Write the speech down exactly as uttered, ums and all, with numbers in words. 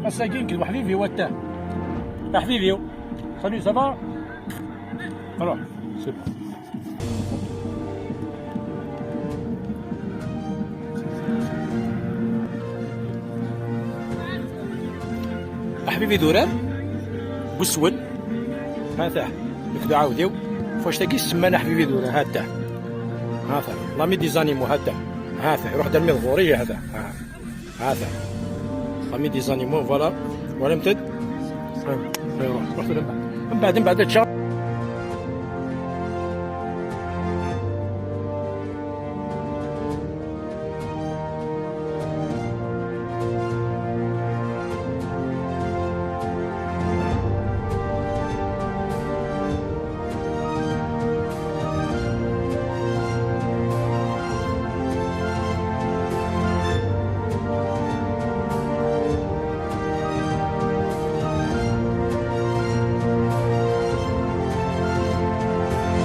Ass-agi nekk d weḥbibi watta. Aḥbibi. Salut, ça va? Alors, c'est bon. Aḥbibi d urar weswel. Hata nekk d uɛawdiw. Fwactagi semman aḥbibi d urar, hata. Hata l'ami des animaux, hata. Hata iruḥ-d armi d ɣur-i, hata. Hata l'ami des animaux, voilà. Twalamt-d? Mbeɛd, mbeɛd ad ččeɣ.